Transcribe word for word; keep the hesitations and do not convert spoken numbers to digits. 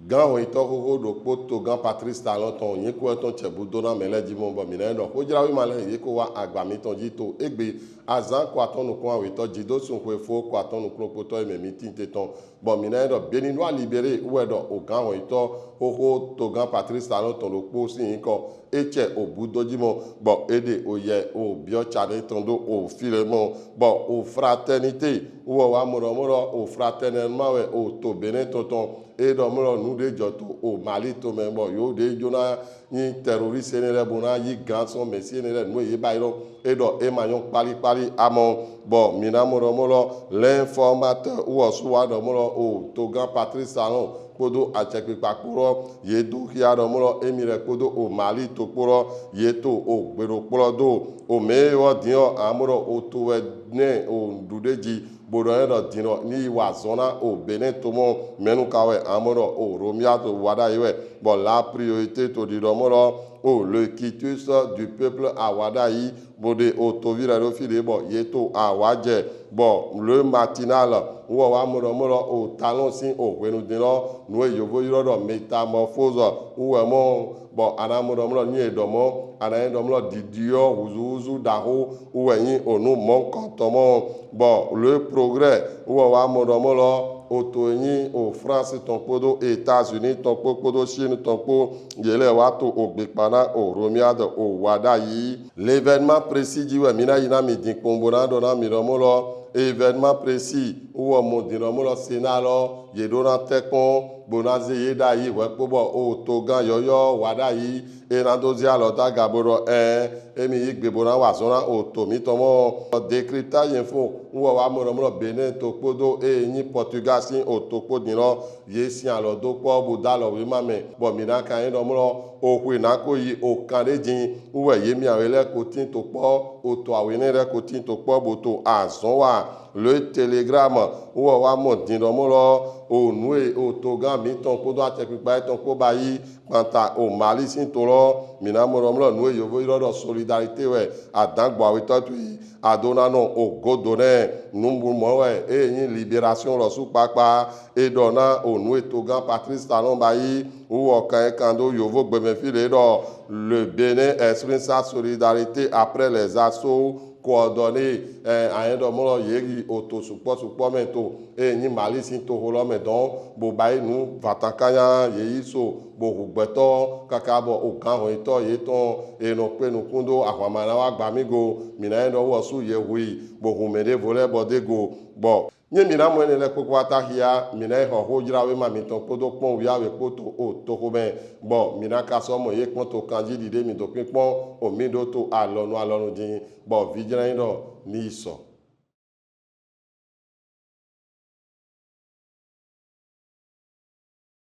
Gan hɔnyitɔ xoxo ɖokpo togán Patrice Talon tɔn, nyikɔ etɔn cɛ bu do na mɛ lɛ ji mɔ bɔ mí na nɔ xojlawema lɛ ye ko wa agba mítɔn ji to egbe azan ko atɔn nukun awetɔ ji do sun xwe fo ko atɔn nukun ɖokpotɔ yi mɛ mí tin te tɔn. Bɔ mí na nɔ Béninois Libéré wɛ ɖɔ o gan hɔnyitɔ xoxo togán Patrice Talon tɔn ɖokpo sin nyikɔ e cɛ o bu do ji mɔ bɔ e ɖe o yɛ o biɔ ca ɖe tɔn do o fi lɛ mɔ bɔ o Fraternité wɔ wa mɔ ɖɔ mɔ ɖɔ o Fraternellement wɛ o to Bénin tɔn tɔn e ɖɔ mɔ ɖɔ nu ɖe jɔ to o Mali to mɛ bɔ yo ɖe jona nyi terroriste ne lɛ bo na yi gan sɔn mɛsi ne lɛ nu ye ba yi lɔ e ɖɔ e ma nyɔ kpalikpali amɔ bɔ mí na mɔ ɖɔ mɔ ɖɔ L'Informateur wɔ su wa ɖɔ mɔ ɖɔ o togán Patrice Talon kpodo acɛkpikpa kpo lɔ ye do xia ɖɔ mɔ lɔ emi lɛ kpodo o Mali to kpo lɔ ye to o gbeɖokplɔ do o mɛ wɔ din ɔ amɔ ɖɔ o to wɛ nɛ o ɖu ɖe ji bo ɖɔ yɛ ɖɔ din ɔ ni yi wa zɔn na o Bénin to mɔ mɛnu ka wɛ amɔ ɖɔ o Romuald Wadagni wɛ bɔ La Priorité to ɖiɖɔ mɔ lɔ o le quitus du peuple à Wadagni bo ɖe o tovi lɛ ɖo fi ɖe bɔ ye to awa jɛ bɔ Le Matinal wɔ wa mɔ ɖɔ mɔ lɔ o Talon sin o hwenu din lɔ nu e yovo yrɔ ɖɔ métamorphose wɛ mɔ bɔ a na mɔ ɖɔ mɔ lɔ nu e ɖɔ mɔ a na nyi ɖɔ mɔ lɔ ɖiɖi ɔ huzuhuzu ɖaxo wɛ nyi o nu mɔnkɔtɔ mɔ bɔ Le Progrès wɔ wa mɔ ɖɔ mɔ lɔ o to e nyi o France tɔn kpodo États-Unis tɔn kpo kpodo Chine tɔn kpo ye lɛ wa to o gbekpa na o Romuald o Wadagni. L'événement précis ji wɛ mí na yi na mi din kpɔn bo na ɖɔ na mi ɖɔ mɔ lɔ événement précis wɔ mɔ din ɖɔ mɔ lɔ Sénat lɔ ye ɖo na tɛ kpɔn bo na ze ye ɖayi hwɛ kpo bɔ o togán yɔyɔ Wadagni e na do ze alɔ daga bo ɖɔ ɛ emi yi gbe bo na wa zɔn na o to mítɔn mɔ. Décryptage info wɔ wa mɔ ɖɔ mɔ lɔ Bénin to kpodo e nyi Portugal sin o to kpo din lɔ ye sin alɔ do kpɔ bo da alɔ wema mɛ bɔ mí na kan nyi ɖɔ mɔ lɔ o xwe na ko yi o kan ɖe din wɛ ye mí awe lɛ ko tin to kpɔ o to awe nɛ lɛ ko tin to kpɔ bo to azɔn wa. Le Télégramme wɔ wa mɔ din ɖɔ mɔ lɔ o nu e o togán mítɔn kpodo acɛkpikpa etɔn kpo ba yi kpanta o Mali sin to lɔ mí na mɔ ɖɔ mɔ lɔ nu e yovo yrɔ ɖɔ solidarité wɛ adan gbɔ awetɔ to yi a ɖo na nɔ o godo nɛ nu bu mɔ wɛ e nyi Libération lɔ su kpakpa e ɖɔ na o nu e togán Patrice Talon ba yi wɔ kan e kan do yovo gbemɛ fi ɖe ɖɔ Le Bénin exprime sa solidarité après les assauts coordonnés ɛ a nyi ɖɔ mɔ lɔ ye yi o to sukpɔ sukpɔ mɛ to e nyi Mali sin toxo lɔ mɛ dɔn bo ba yi nu vatakanya ye yi so bo hu gbɛtɔ kaka bɔ o gan hɔnyitɔ yetɔn e nɔ kpe nukun do ahwanma na wa gba mí go mí na nyi ɖɔ wɔ su ye hu yi bo hu mɛ ɖevo lɛ bɔ de go bɔ nye mí na mɔ enɛ lɛ kpokpo ata xia mí na yi xɔ xojlawema mítɔn kpodo kpɔn wiawe kpo to o toxo mɛ bɔ mí na ka sɔ mɔ ye kpɔn to kanji ɖiɖe mí do kpinkpɔn o mí ɖo to alɔnu alɔnu din bɔ vijlɛn nyi ɖɔ ni yi sɔ.